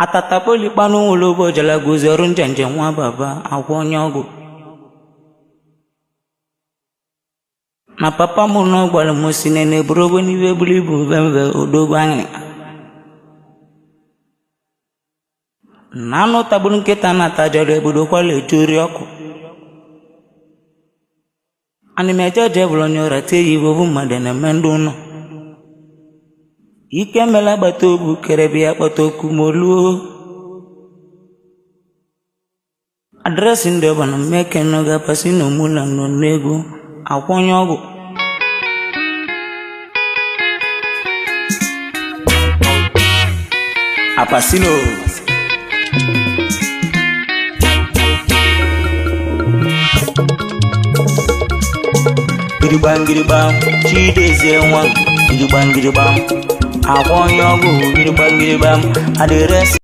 Atatapolikpanụ nwụrụ ụbọjala gozi ọrụ njenje nwa baba agwọ onye ọgwụ. Na papa m nọ gwara m si nene buru ogbe n'ibe buru ibu mvemve odogwu anyị. Na anụ tagburu nkịta na-atajọrọ ebudokwala ejuri ọkụ. Ana m eje eje bụrụ onye ụra tie ya iwe ovu mmadụ na-eme ndị ụlọ. Ike mela agbata obu kere bịa kpọta okwu ma oluo. Adreesị ndị ọbụla mmeke nọ ga-apasị n'omula nọ n'egwu akwụnye ọgwụ. Apasino. Gidigbam gidigbam, Chidozie nwa gidigbam gidigbam, akwụnye ọgwụ gidigbam gidigbam, adịresị.